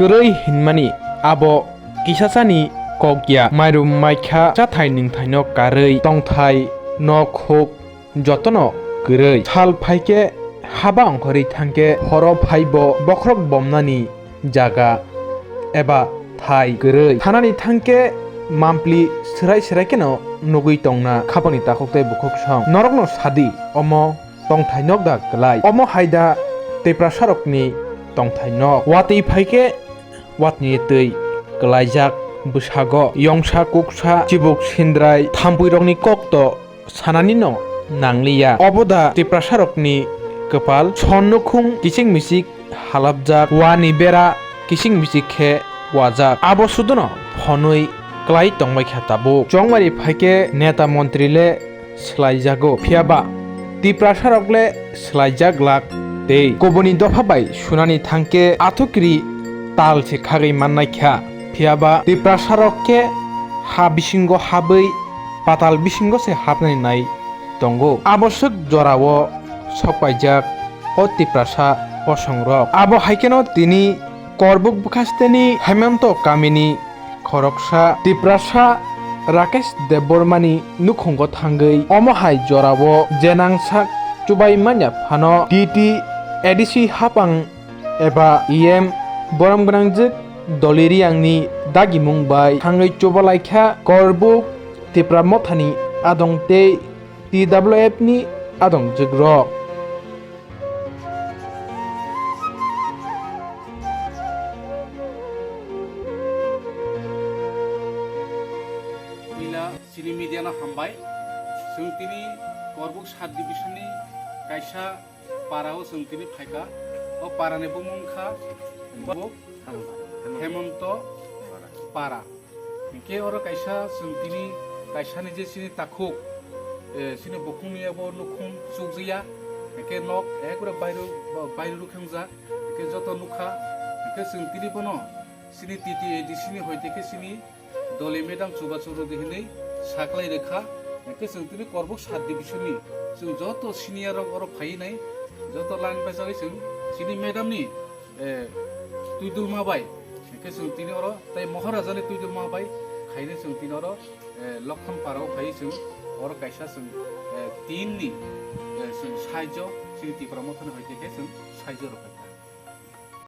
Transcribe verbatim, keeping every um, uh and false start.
Kwrwi hinmani abo kisasani kok ya. Mairum maikha chathai nwngthaino karwi tongthai nok huk jotono kwrwi. Sal phaikhe haba ongkhorwi thangkhe horo phaibo bokhorok bomnani jaga eba thai kwrwi. Thanani thangkhe mampli swrai swrai kheno nugwi tongna khapangni takhuk tei bukhuk song. Norokno sadi omo tongthai nok da kwlai? Omo hai da Tiprasarokni tongthai nok? Watwi phaikhe watni twi kwlaijak bwsago yongsa kuksa chibuk sindrai thampuirokni kokto sananino nangliya. Obo da Tiprasarokni kwpal? Son nukhung kiching michik halapjak, wani bera kiching michik khe wajak. Abo sudono phonwi klai tongbaikha tabuk. Chongmari phaikhe neta montri le swlaijago, phiyaba Tiprasarok le swlaijak glak tei kubuni dopha bai sunani thangkhe athukiri tal se khagwi mannaikha. Phiyaba Tiprasarok khe ha bisingo habwi patal bisingo se hapnani nai tongo. Aboswk jorao sokpaijak o Tiprasa bosongrok. Abo haikheno tini Korbuk bwkhasteni Hemento kamini khoroksa Tiprasa Rakesh Debbarmani nukhungo thangwi omo hai jorao jenang sak chubai manya phano T T A D C hapang eba E M borom gwnangjwk Doli Riyangni dagimung bai thangwi chubalaikha Korbuk Tipra Mothani adong tei T W F ni adongjwkrok. Puila chini media no hambai. Chwng tini Korbuk sub division ni kaisa para o chwng tini phaikha. O para ni bumung kha Korbuk Hemonto para. Hinkhe oro kaisa chwng tini kaisa ni je chini takhuk, eh, chini bukhung ni abo nukhung chukjaya. Hinkhe nok ekbare bairu, bairu rukhengjak. Hinkhe joto nukha. Hinkhe chwng tini bono chini T T A D C ni hoite khe chini Doli madam chubachu rwdi hinwi saklai rwkha. Hinkhe chwng tini Korbuk sub division ni chwng joto senior rok oro phaiwi nai, joto line bachagwi chwng chini madam ni eh, twidulma bai, hinkhe chwng tini oro tei Moharaja ni twidulma bai khainwi chwng tini oro, eh, Lokhon para o phaiwi chwng oro kaisa chwng, eh, tin ni, eh, chwng saijo chini Tipra Motha ni hoite khe chwng saijo rwkha.